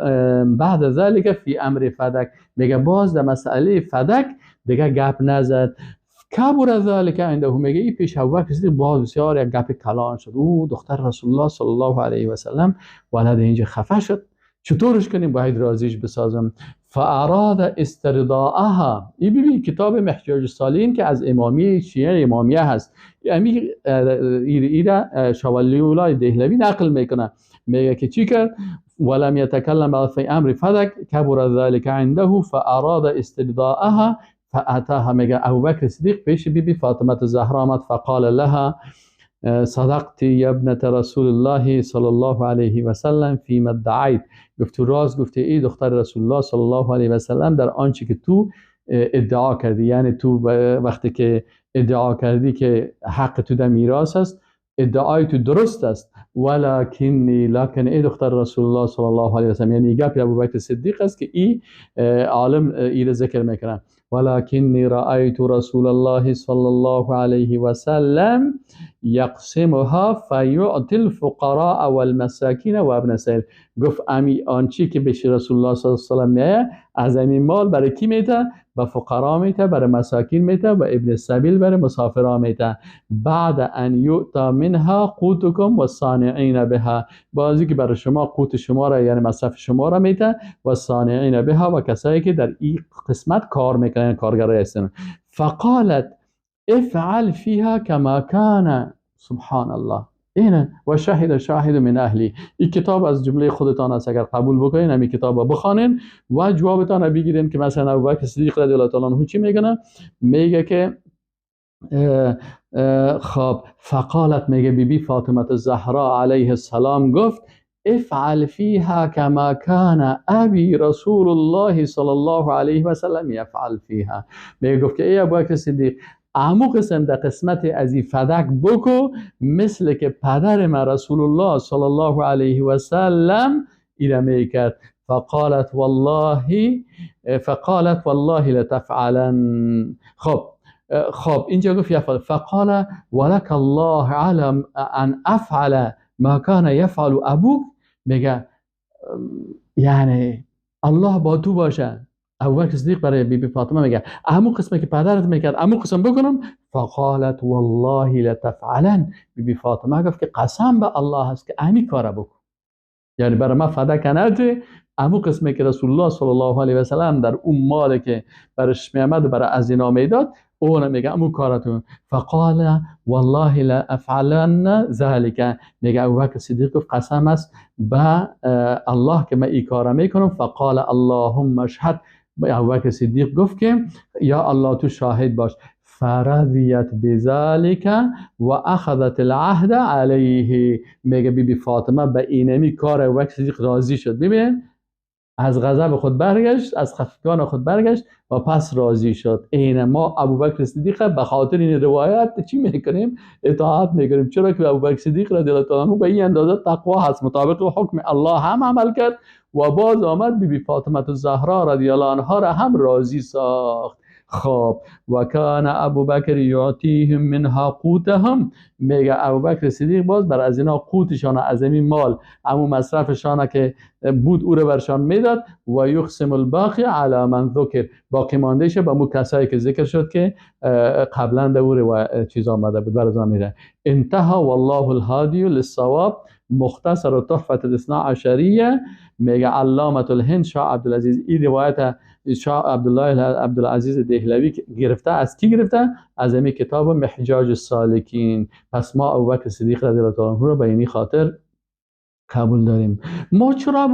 S1: بعد ذلك فی امر فدک، میگه باز در مسئله فدک دیگه گپ نزد. کبر ذلك عنده، میگه این پیش ابوبکر صدیق باز بسیار یک گپ کلان شد. او دختر رسول الله صلی الله علیه و سلم ولد اینجا خفه شد، چطورش کنیم؟ باید راضیش بسازم. فاراد استرضاءها. این ببین کتاب محجاج السالین که از امامیه شیعه امامیه هست، امی ایره شاه ولی الله دهلوی نقل میکنه، میگه که چی کرد؟ ولم يتكلم بعد في امر فدک کبر ذلك عنده فاراد استرضاءها فاتاها. میگه ابوبکر صدیق پیش بی بی فاطمه الزهرا آمد، فقال لها صدقتی یا ابنة رسول الله صلی الله علیه و سلم فیما ادعیت. گفت تو راست گفتی ای دختر رسول الله صلی الله علیه و سلم در آنچه که تو ادعا کردی، یعنی تو وقتی که ادعا کردی که حق تو در میراث است، ادعای تو درست است، ولکنی لکن ای دختر رسول الله صلی الله علیه و سلم، یعنی گپ ابوبکر صدیق است که ای عالم ای را ذکر میکنه، ولکنی رأیت رسول الله صلی الله علیه و سلم یقسمها فیعطی الفقراء والمساکین و ابن السبیل. گفت امی آنچی که بهش رسول الله صلی الله علیه و سلم میه از امین مال برای کی میته؟ به فقرا میته، برای مساکین میته و ابن السبیل برای مسافرا میته. بعد ان یؤتا منها قوتکم والصانعین بها، بازی که برای شما قوت شما را یعنی مصرف شما را میته، و صانعین بها و کسایی که در این قسمت کار میکنن، کارگرای هستن. فقالت افعل فيها كما كان. سبحان الله. اینه و شهد شاهد من اهلی. این کتاب از جمله خودتان است، اگر قبول بکنین همین کتاب بخوانین و جوابتان بگیرین که مثلا ابوبکر صدیق رضی الله تعالی عنه چی میگه؟ میگه که خب فقالت، میگه بی بی فاطمه الزهرا علیه السلام گفت افعل فيها كما كان ابي رسول الله صلی الله علیه و سلم يفعل فيها. میگه گفت که ای ابوبکر صدیق، امو قسم در قسمت از این فدک بکو مثل که پدر من رسول الله صلی الله علیه و سلم ایره میکرد. فقالت والله لتفعلن. خب اینجا گفت یفعل. فقال ولك الله على ان افعل ما كان يفعل ابوك. میگه یعنی الله با تو باشه. ابوبکر صدیق برای بی بی فاطمه میگه امو قسمه که پدرت میکرد امو قسم بکنم. فقالت والله لتفعلن. بی بی فاطمه گفت که قسم به الله هست که امی کار بکن، یعنی برای ما فدا کنه امو قسمه که رسول الله صلی الله علیه و سلم در اون مال که برش میامد برای از اینا میداد اون میگه امو کارتون. فقال والله لا افعلن ذلك. میگه ابوبکر صدیق گفت قسم است به الله که من این کار میکنم. فقال اللهم اشهد. ابوبکر صدیق گفت که یا الله تو شاهد باش. فرضیت بذلك و اخذت العهد علیه. میگه بی بی فاطمه به اینمی کار ابوبکر صدیق راضی شد. ببین از غضب خود برگشت، از خفگان خود برگشت و پس راضی شد. این ما ابوبکر صدیق به خاطر این روایت چی میکنیم؟ اطاعت میکنیم. چرا که ابوبکر صدیق رضی الله تعالی عنه به این اندازه تقوا هست، مطابق حکم الله هم عمل کرد و باز آمد بی بی فاطمه الزهرا رضی الله عنها را هم راضی ساخت. خب و کان ابوبکر یعطیهم منها قوتهم. میگه ابوبکر صدیق باز بر از اینا قوتشان از این مال امو مصرفشان که بود او رو برشان میداد. و یقسم الباقی علی من ذکر، باقی ماندهش به مو کسایی که ذکر شد که قبلا در او چیز آمده بود بر از میده. انتها والله الهادی للصواب. مختصر تحفة الاثنا عشریه. میگه علامة الهند شاه عبدالعزیز، این روایت شاه عبدالله عبدالعزیز دهلوی گرفته. از کی گرفته؟ از این کتاب محجاج السالکین. پس ما ابوبکر صدیق رضی الله تعالی عنه رو به اینی خاطر قبول داریم. ما چرا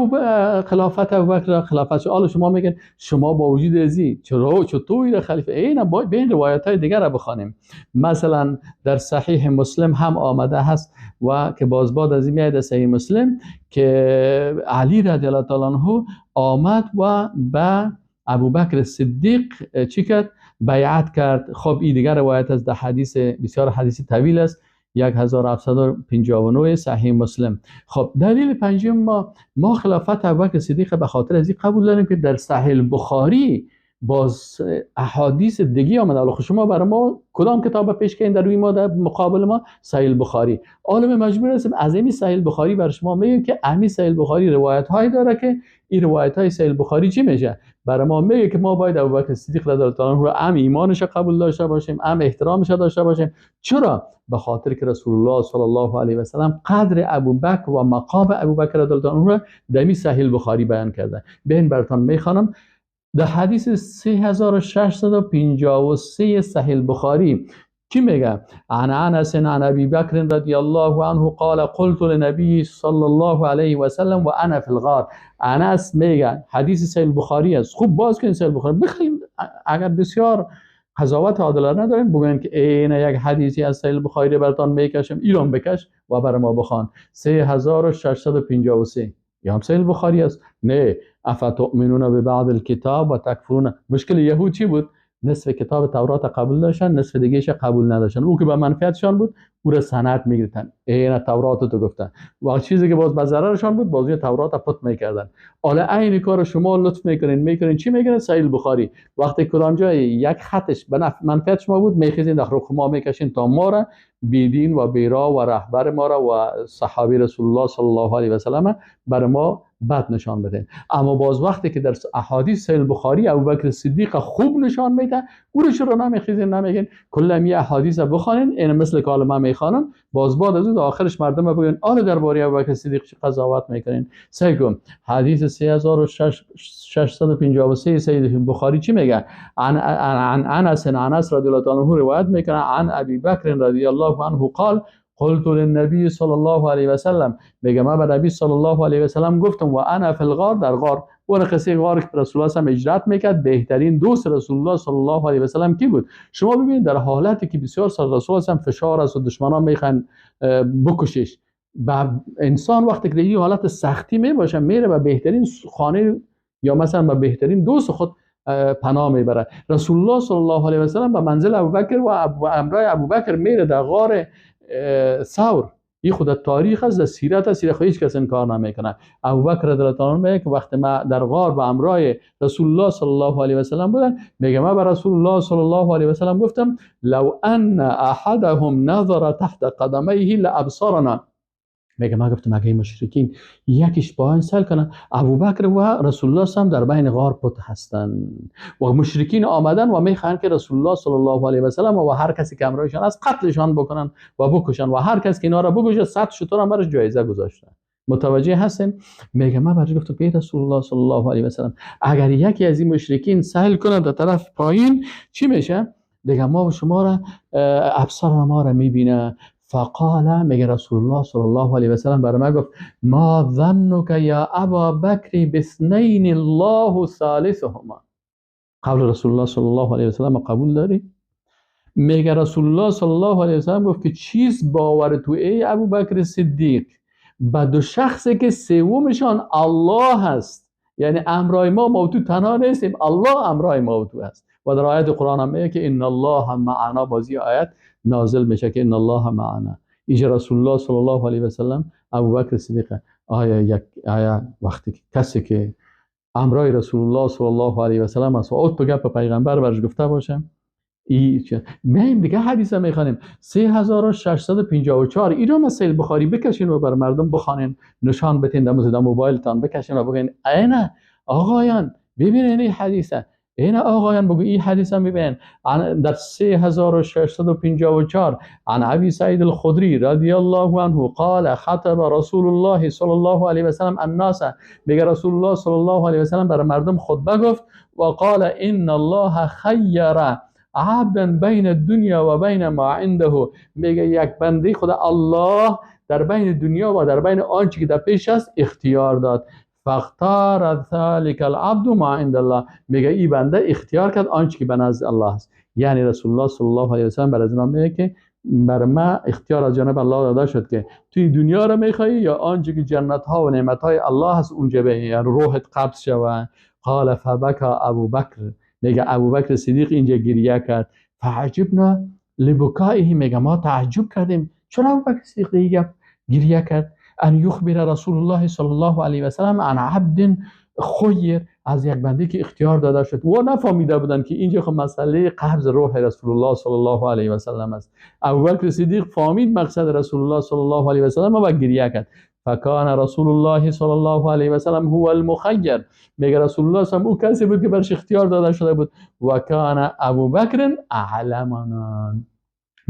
S1: خلافت ابوبکر خلافت حالا شما میگن شما با وجود ازی چرا چطور خلیفه؟ اینا باید بین روایت های دیگر را بخوانیم. مثلا در صحیح مسلم هم آمده هست و که باز بعد از این میاد صحیح مسلم که علی رضی الله تعالی عنه آمد و به ابوبکر صدیق چی کرد؟ بیعت کرد. خب این دیگر روایت از در حدیث بسیار حدیث طویل است، 1759 صحیح مسلم. خب دلیل پنجم ما خلافت ابوبکر صدیق به خاطر از این قبول داریم که در صحیح بخاری باز احادیث دیگه آمده. حالا شما برای ما کدام کتاب پیش کردین در روی ما در مقابل ما؟ صحیح بخاری. عالم مجبور هستیم از این صحیح بخاری بر شما میگیم که امی صحیح بخاری روایت هایی داره که این روایت های صحیح بخاری چی میشه؟ برای ما میگه که ما باید ابوبکر صدیق رضی الله تعالی عنه رو هم ایمانش قبول داشته باشیم، هم احترامش داشته باشیم. چرا؟ به خاطر که رسول الله صلی الله علیه و سلم قدر ابوبکر و مقام ابوبکر رضی الله عنه رو در این صحیح بخاری بیان کرده. بین براتون میخوانم در حدیث 3653 صحیح بخاری کی میگه؟ عن انس عن ابی بکر رضی الله عنه قال قلت لنبی صلی الله علیه و سلم و انا فی الغار. انس میگه حدیث صحیح بخاری است. خوب باز کنید صحیح بخاری بخوایم، اگر بسیار قضاوت عادلانه نداریم بگوین که این یک حدیثی از صحیح بخاری براتون میکشم، ایران بکش و بر ما بخوان. 3653 یا هم صحیح بخاری است؟ نه. افتؤمنون ببعض الکتاب و تکفرون. مشکل یهود چی بود؟ نصف کتاب تورات قبول داشتن، نصف دیگهش قبول نداشتن. او که به منفعتشان بود او را سند میگرفتن، عین تورات تو گفتن، و چیزی که باز به ضررشان بود بازی تورات پت میکردن. حالا عین کار شما لطف میکنین چی میکنین؟ صحیح بخاری وقتی کدام جای یک خطش به منفعت شما بود میخیزین داخل خما میکشین تا ما را بیدین و بیرا و رهبر ما را و صحابی رسول الله صلی الله علیه و سلم بر ما بد نشان بدین. اما باز وقتی که در احادیث صحیح بخاری ابوبکر صدیق خوب نشان میده، او رو چرا نمیخیزین نمیگین کلا می احادیث بخوانین، این مثل که حالا من میخوانم، باز بعد از اون آخرش مردم بگن آره درباره ابوبکر صدیق چه قضاوت میکنین. سیکم حدیث 3653 صحیح بخاری چی میگه؟ عن انس رضی الله عنه روایت میکنه عن ابی بکر رضی الله عنه قال قلت للنبی صلی الله علیه و سلم، میگه من به نبی صلی الله علیه و سلم گفتم و انا فی الغار، در غار، اون قصه غار که رسول الله هم هجرت میکرد، بهترین دوست رسول الله صلی الله علیه و سلم کی بود؟ شما ببینید در حالتی که بسیار سر رسول الله هم فشار است و دشمنان میخوان بکشش، و انسان وقتی که در این حالت سختی میباشه میره به بهترین خانه یا مثلا به بهترین دوست خود پناه میبره. رسول الله صلی الله علیه و سلم به منزل ابوبکر و امرای ابوبکر میره در غار ثور. این خود تاریخ است، سیرت است، خو هیچ کس انکار نمیکنه. ابوبکر رضی الله عنه میگه که وقتی ما در غار با امرای رسول الله صلی الله علیه و سلم بودن، میگه ما به رسول الله صلی الله علیه و سلم گفتم لو ان احدهم نظر تحت قدمیه لابصرنا. میگه ما گفتم اگه مشرکین یکیش پایین سل کنه، ابوبکر و رسول الله هم در بین غار پت هستند و مشرکین آمدن و میخوان که رسول الله صلی الله علیه و سلم و هر کسی که همراهشان است قتلشان بکنن و بکشن و هر کس که اینا را بکشه 100 شتر هم براش جایزه گذاشتن. متوجه هستین؟ میگه ما برش گفتم به رسول الله صلی الله علیه و سلم اگر یکی از این مشرکین سهل کنه در طرف پایین چی میشه؟ دیگه ما و شما را ابصار ما را میبینه. فقال، میگه رسول الله صلی الله علیه و سلم برای من گفت ما ظنک یا ابا بکر باثنین الله ثالثهما. قول رسول الله صلی الله علیه و سلم قبول داری؟ میگه رسول الله صلی الله علیه و سلم گفت که چیز باور تو ای ابوبکر صدیق به دو شخصی که سومشان الله هست، یعنی امرای ما و تو تنها نیستیم، الله امرای ما و تو هست. و در آیت قرآن هم میگه که ان الله معنا، بازی آیت نازل میشه که ان الله معنا. اینجا رسول الله صلی الله علیه و سلم ابوبکر صدیق، آیا وقتی کسی که امرای رسول الله صلی الله علیه و سلم است و اوت به گپ پیغمبر برش گفته باشه، میایم دیگه حدیث میخوانیم 3654 ایران از صحیح بخاری بکشین و بر مردم بخوانین، نشان بتین در موبایلتان بکشین و بگین اینه آقایان ببینین این حدیثه، این آقایان بگو این حدیث هم ببین. در 3654 عن ابی سعید الخدری رضی الله عنه قال خطب رسول الله صلی الله علیه و سلم الناس، میگه رسول الله صلی الله علیه و سلم برای مردم خطبه گفت و قال ان الله خیر عبدا بین الدنیا و بین ما عنده. میگه یک بنده خدا الله در بین دنیا و در بین آنچه که در پیش است اختیار داد. فاختار ذلك العبد ما عند الله، میگه این بنده اختیار کرد آنچه که به نزد الله است. یعنی رسول الله صلی الله علیه و سلم بر از اینا میگه که بر ما اختیار از جانب الله داده شد که توی دنیا را میخوایی یا آنچه که جنت ها و نعمت های الله هست اونجا به یعنی روحت قبض شود. قال فبکا ابوبکر، میگه ابوبکر صدیق اینجا گریه کرد. فعجبنا لبکائه، میگه ما تعجب کردیم چرا ابوبکر صدیق گریه کرد. ان یخبر رسول الله صلی الله علیه و سلم عن عبد خیر، از یک بنده که اختیار داده شد و نفهمیده بودند که اینجا خب مسئله قبض روح رسول الله صلی الله علیه و سلم است. ابوبکر صدیق فهمید مقصد رسول الله صلی الله علیه و سلم و گریه کرد. فکان رسول الله صلی الله علیه و سلم هو المخیر، میگه رسول الله صلی او کسی بود که برش اختیار داده شده بود. و کان ابوبکر اعلمنا،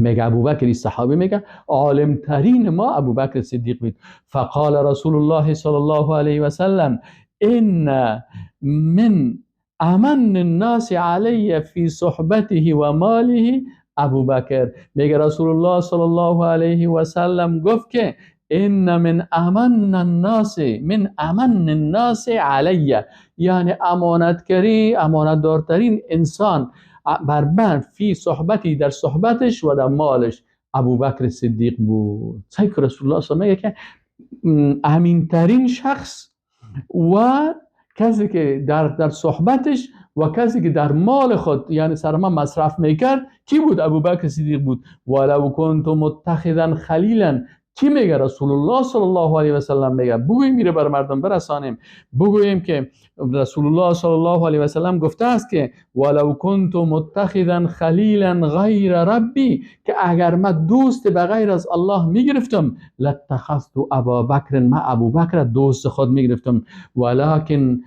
S1: میگه ابوبکر صحابی میگه عالم ترین ما ابوبکر صدیق بود. فقال رسول الله صلی الله علیه و سلم ان من امن الناس علی فی صحبته و ماله ابوبکر. میگه رسول الله صلی الله علیه و سلم گفت که ان من امن الناس، من امن الناس علی، یعنی امانتگری، امانتدارترین انسان بر من فی صحبتی، در صحبتش و در مالش ابوبکر صدیق بود. سعی که رسول الله صلی الله علیه و میگه که امینترین شخص و کسی که در صحبتش و کسی که در مال خود یعنی سرما مصرف میکرد کی بود؟ ابوبکر صدیق بود. ولو کنت متخذا خلیلا، کی میگه؟ رسول الله صلی الله علیه و سلم میگه. بگوییم میره بر مردم برسانیم، بگوییم که رسول الله صلی الله علیه و سلم گفته است که ولو كنت متخذا خلیلا غیر ربی، که اگر من دوست به غیر از الله میگرفتم لاتخذت ابا بکر، من ابوبکر دوست خود میگرفتم، ولکن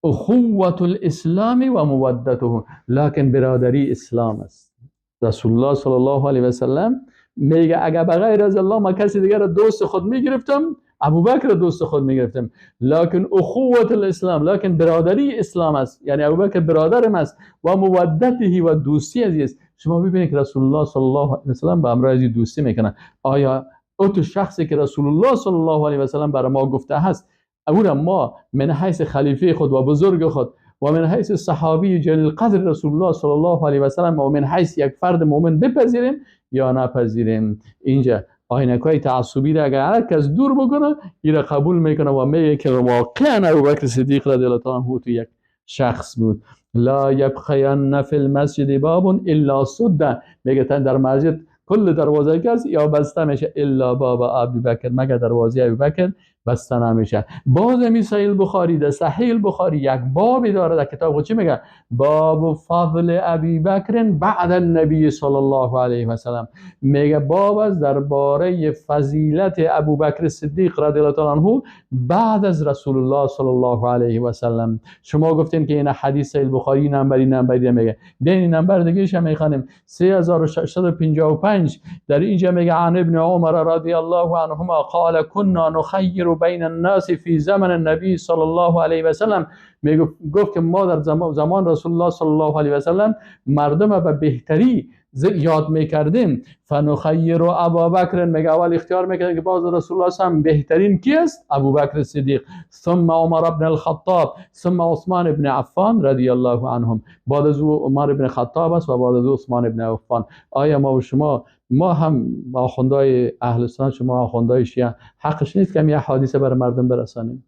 S1: اخوة الاسلام و مودته، لکن برادری اسلام است. رسول الله صلی الله علیه و سلم میگه اگر بغیر از الله ما کسی دیگر دوست خود میگرفتم، ابوبکر دوست خود میگرفتم، لکن اخوة الاسلام، لکن برادری اسلام است، یعنی ابوبکر برادرم است، و مودته و دوستی از است. شما ببینید که رسول الله صلی الله علیه و سلم با امرای دوستی میکنه. آیا او تو شخصی که رسول الله صلی الله علیه و سلم برای ما گفته هست، او را ما من حیث خلیفه خود و بزرگ خود و من حیث صحابی جلیل قدر رسول الله صلی الله علیه و سلم و من حیث یک فرد مؤمن بپذیریم یا نپذیریم؟ اینجا آینکای تعصبی را اگر هر کس دور بکنه این را قبول میکنه و میگه که واقعا ابوبکر صدیق رضی الله تعالی عنه تو یک شخص بود. لا یبقین فی المسجد باب الا سد، میگه در مسجد کل دروازه کس یا بسته میشه الا باب ابی بکر، مگر دروازه ابی بکر بسته نمیشه. باز می صحیح بخاری، در صحیح البخاری یک بابی داره در کتاب خود، چی میگه؟ باب فضل ابی بکر بعد النبی صلی الله علیه و سلم. میگه باب از درباره فضیلت ابوبکر صدیق رضی الله تعالی عنه بعد از رسول الله صلی الله علیه و سلم. شما گفتین که این حدیث صحیح البخاری نمبری نمبری میگه، بین نمبر دیگه هم میخوانیم 3655. در اینجا میگه عن ابن عمر رضی الله عنهما قال كنا نخیر بین الناس فی زمن النبی صلی الله علیه و سلم. میگه گفت که ما در زمان رسول الله صلی الله علیه و سلم مردم به بهتری یاد میکردیم. فنخیر ابابکر، میگه اول اختیار میکردیم که باز رسول الله صلی الله علیه و سلم بهترین کی است؟ ابوبکر صدیق، ثم عمر بن الخطاب، ثم عثمان بن عفان رضی الله عنهم. بعد از او عمر بن خطاب است و بعد از او عثمان بن عفان. آیا ما و شما، ما هم آخوندهای اهل سنت، شما آخوندهای شیعه، حقش نیست که یه حادثه بر مردم برسانیم؟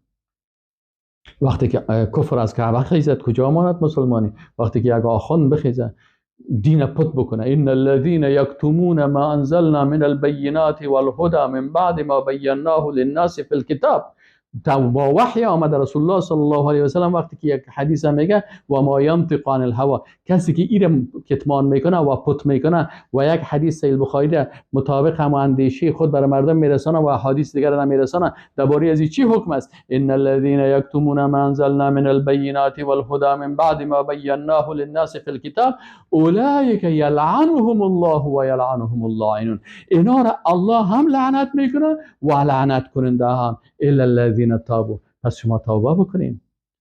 S1: وقتی که کفر از کعبه خیزد کجا ماند مسلمانی؟ وقتی که یک آخوند بخیزد دین پت بکنه، ان الذين یکتمون ما انزلنا من البینات والهدى من بعد ما بیناه للناس فی الكتاب، با وحی آمد رسول الله صلی الله علیه و سلم. وقتی که یک حدیث میگه و ما ینطق عن الهوا، کسی که ایره کتمان میکنه و پت میکنه و یک حدیث صحیح بخاری مطابق هم اندیشه خود برای مردم میرسانه و احادیث دیگر را نمیرسانه، درباره از چی حکم است؟ ان الذين یکتمون ما انزلنا من البینات والهدى من بعد ما بیناه للناس فی الكتاب اولئک یلعنهم الله و یلعنهم اللاعنون. اینا را الله هم لعنت میکنه و لعنت کننده هم، الا الذین تابوا. پس شما توبه بکنین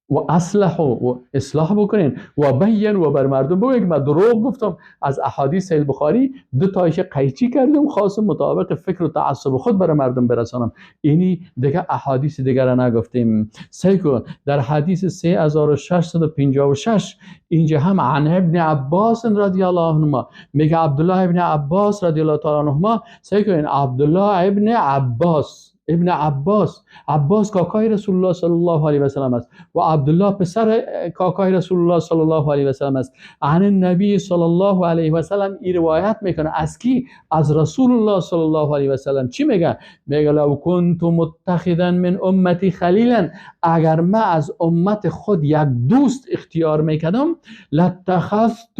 S1: و اصلح و اصلاح بکنین و بین و بر مردم بگوین که من دروغ گفتم، از احادیث البخاری دو تایش قیچی کردم، خواستم مطابق فکر و تعصب خود بر مردم برسانم. اینی دیگه احادیث دیگر را نگفتیم. سیکو در حدیث 3656 اینجا هم عن ابن عباس رضی الله عنهما میگه عبدالله ابن عباس رضی الله تعالی عنهما. سیکو این عبدالله ابن عباس، ابن عباس، عباس کاکای رسول الله صلی الله علیه و سلم است و عبدالله پسر کاکای رسول الله صلی الله علیه و سلم است. عن النبی صلی الله علیه و سلم این روایت میکنه از کی؟ از رسول الله صلی الله علیه و سلم. چی میگه؟ میگه لو كنت متخذا من امتی خلیلا، اگر ما از امت خود یک دوست اختیار میکردم لاتخذت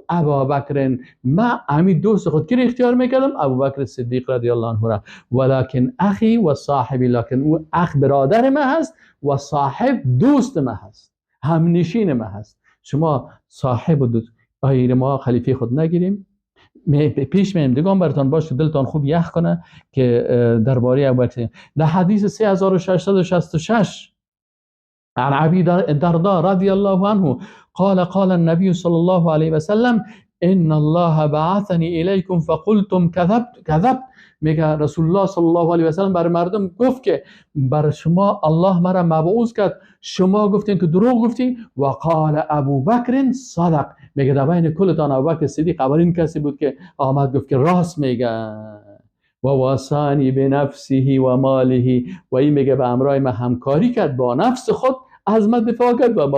S1: ابابکر، ما امی دوست خود کی اختیار میکردم؟ ابوبکر صدیق رضی الله عنه را. ولکن اخی و صاحبی، لکن او اخ برادر ما هست و صاحب دوست ما هست، همنشین ما هست. شما صاحب و دوست، آیا ما خلیفه خود نگیریم؟ پیش میم دیگه براتون باشه دلتان خوب یخ کنه که درباره ابوبکر در حدیث 3666 عن ابی الدرداء رضی الله عنه قال قال النبي صلى الله عليه وسلم ان الله بعثني اليكم فقلتم كذبت كذبت. میگه رسول الله صلی الله علیه و سلم بر مردم گفت که بر شما الله مرا مبعوث کرد، شما گفتین که دروغ گفتین. و قال ابوبکر صدق، میگه در بین کلتان ابوبکر صدیق اولین کسی بود که آمد گفت که راست میگه. و واسانی بنفسه و ماله، و این میگه به امرای ما همکاری کرد با نفس خود، از من دفاع کرد و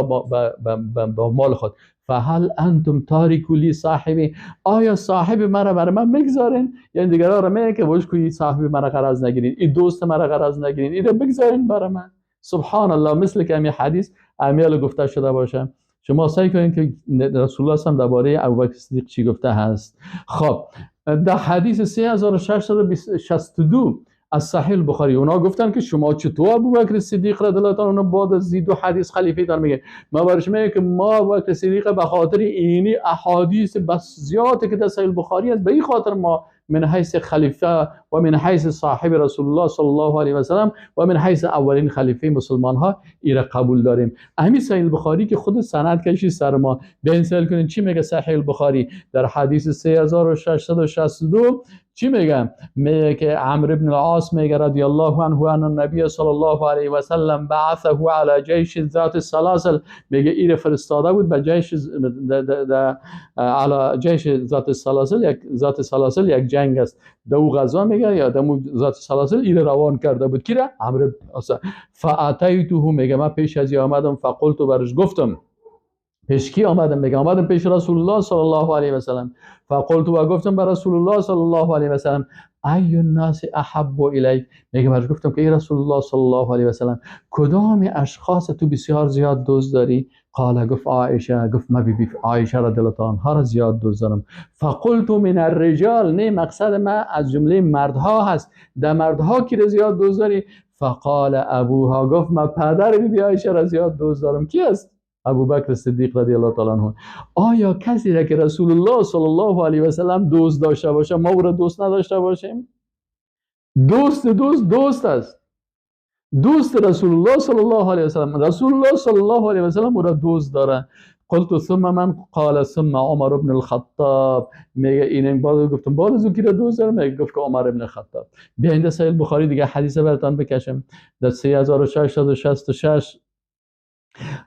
S1: با مال خود. فهل انتم تارکوا لی صاحبی، آیا صاحب مرا برای من میگذارین؟ یعنی دیگران را میگه که باش کوی صاحب مرا غرض نگیرین، این دوست مرا غرض نگیرین، این را بگذارین برای من. سبحان الله، مثل که همین حدیث امیال گفته شده باشه. شما سعی کنین که رسول الله صلی درباره ابوبکر صدیق چی گفته هست. خب در حدیث 3662 از صحیح البخاری اونا گفتن که شما چطور ابوبکر صدیق رضی الله تعالی عنه بعد از دو حدیث خلیفه دار میگه. ما برش میگه که ما ابوبکر صدیق به خاطر اینی احادیث بس زیاد که در صحیح البخاری است، به این خاطر ما من حیث خلیفه و من حیث صاحب رسول الله صلی الله علیه و سلم و من حیث اولین خلیفه مسلمان ها ایره قبول داریم. همین صحیح البخاری که خود سند کشی سر ما. بیاین سوال کنین چی میگه صحیح البخاری در حدیث 3662 چی میگه؟ میگه که عمرو بن العاص میگه رضی الله عنه ان النبی صلی الله علیه و سلم بعثه علی جیش ذات السلاسل، میگه ایره فرستاده بود به جیش علی جیش ذات السلاسل، یک ذات السلاسل یک جنگ است، دو غزا میگه یا دمو ذات السلاسل ایره روان کرده بود. کی را؟ عمرو بن العاص. فاتیته، میگه من پیش از آمدم، فقلت، برش گفتم. پیش کی آمدم؟ میگه آمدم پیش رسول الله صلی الله علیه و سلم. فقلت، و گفتم به رسول الله صلی الله علیه و سلم ای الناس احب الیک، میگه برش گفتم که ای رسول الله صلی الله علیه و سلم کدام اشخاص تو بسیار زیاد دوست داری؟ قال، گفت عایشه، گفت ما بی بی عایشه رضی الله تعالی عنها را زیاد دوست دارم. فقلت من الرجال، نه مقصد ما از جمله مردها هست، در مردها کی را زیاد دوست داری؟ فقال ابوها، گفت ما پدر بی بی عایشه را زیاد دوست دارم. کی است؟ ابوبکر صدیق رضی الله تعالی عنه. آیا کسی را که رسول الله صلی الله علیه و سلم دوست داشته باشه ما او را دوست نداشته باشیم؟ دوست دوست دوست است. دوست رسول الله صلی الله علیه و سلم، رسول الله صلی الله علیه و سلم او را دوست داره. قلت ثم من؟ قال ثم عمر بن الخطاب. میگه این بعد گفتم بعد از او کی را دوست دارم؟ میگه گفت که عمر بن الخطاب. بیاین در صحیح بخاری دیگه حدیث براتون بکشم. در 3666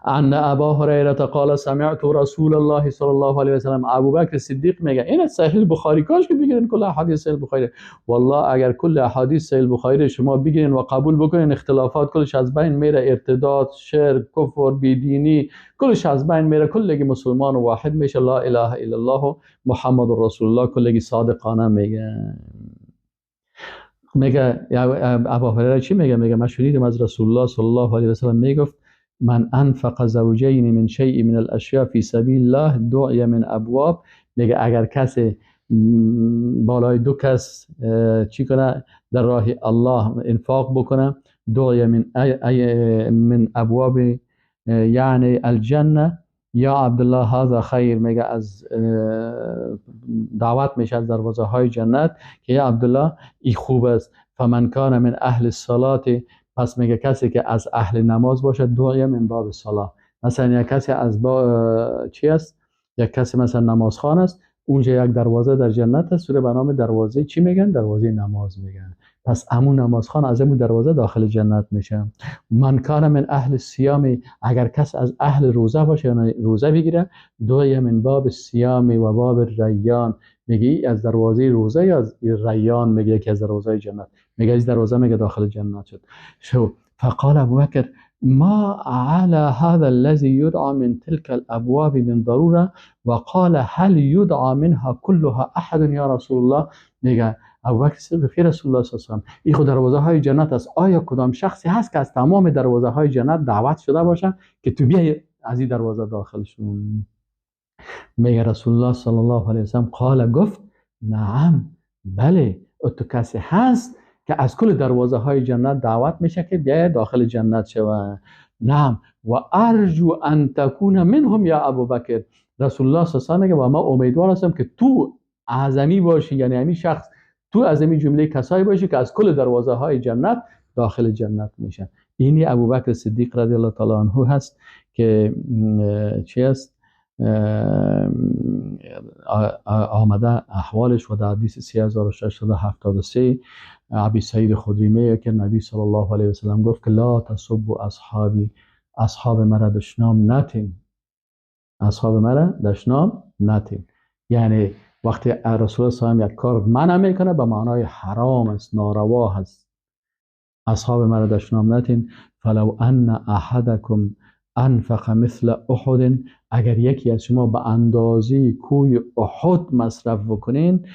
S1: ان ابا هریره قال سمعت رسول الله صلی الله علیه و سلم. ابوبکر صدیق میگه این صحیح بخاری، کاش که بگیرین کل احادیث صحیح بخاری. والله اگر کل احادیث صحیح بخاری شما بگیرین و قبول بکنین، اختلافات کلش از بین میره، ارتداد، شرک، کفر، بیدینی کلش از بین میره، کلگی مسلمان و واحد میشه، لا اله الا الله محمد رسول الله، کلگی صادقانه میگه. میگه ابا هریره چی میگه؟ میگه من شنیدم از رسول الله صلی الله علیه و سلم میگفت من انفق زوجین من شیء من الاشیاء فی سبیل الله دعی من ابواب. میگه اگر کسی بالای دو کس چی کنه در راه الله انفاق بکنه، دعی من ابواب یعنی الجنه یا عبدالله هذا خیر. میگه از دعوت میشه از دروازه های جنت که یا عبدالله ای خوب است. فمن کان من اهل الصلاه، پس میگه کسی که از اهل نماز باشه دعای من باب الصلاه. مثلا یک کسی از با چی است؟ یک کسی مثلا نمازخوان است، اونجا یک دروازه در جنت است، به نام دروازه چی میگن؟ دروازه نماز میگن. پس همون نمازخوان از همون دروازه داخل جنت میشه. من کان من اهل الصیام، اگر کس از اهل روزه باشه یعنی روزه بگیره، دعای من باب الصیام و باب الریان. میگه از دروازه روزه یا از ریان، میگه یکی از دروازه جنت، میگه از دروازه میگه داخل جنت شد. شو فقال ابو بکر ما على هذا الذي يدعى من تلك الابواب من ضروره وقال هل يدعى منها كلها احد یا رسول الله. میگه ابوبکر صدیق رسول الله صلی الله علیه و سلم این خود دروازه های جنت است، آیا کدام شخصی هست که از تمام دروازه های جنت دعوت شده باشه که تو بیای از این دروازه داخل شون؟ میگه رسول الله صلی الله علیه و سلم قال، گفت نعم، بله، تو کسی هست که از کل دروازه های جنت دعوت میشه که بیای داخل جنت شوه. نعم و ارجو ان تکون منهم یا ابوبکر. رسول الله صلی الله علیه و سلم میگه و ما امیدوار هستم که تو اعظمی باشی، یعنی همین شخص تو از همین جمله کسایی باشی که از کل دروازه های جنت داخل جنت میشن. اینی ابوبکر صدیق رضی الله تعالی عنه هست که چی است آمده احوالش و در حدیث 3673 ابی سعید خدری میگه که نبی صلی الله علیه و سلم گفت که لا تسبوا اصحابی، اصحاب مرا دشنام نتین، اصحاب مرا دشنام نتین. یعنی وقتی رسول الله صلی الله علیه و سلم یک کار منع میکنه به معنای حرام است، ناروا هست. اصحاب مرا دشنام نتین. فلو ان احدکم انفق مثل احد، اگر یکی از شما به اندازه کوی احد مصرف بکنین،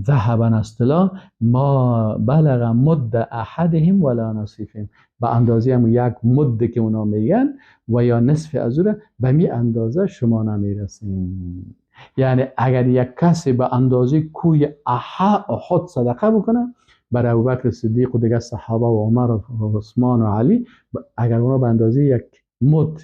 S1: ذهبا اصطلاح ما بلغ مد احدهم ولا نصیفهم، به اندازه هم یک مد که اونا میگن و یا نصف از او به می اندازه شما نمیرسین. یعنی اگر یک کسی به اندازه کوی احد صدقه بکنه، برای ابوبکر صدیق و دیگر صحابه و عمر و عثمان و علی، اگر اونا به اندازه یک مد،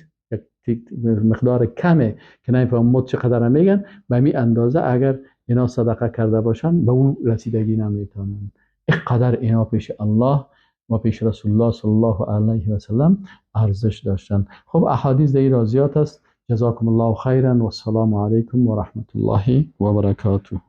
S1: یک مقدار کمه که نمیفهمم مد چقدر میگن، به می اندازه اگر اینا صدقه کرده باشن به اون رسیدگی نمیتونن. اینقدر اینا پیش الله و پیش رسول الله صلی الله علیه و سلم ارزش داشتن. خب احادیث در این زیاد است. جزاکم الله خیرا و السلام علیکم و رحمت الله و برکاته.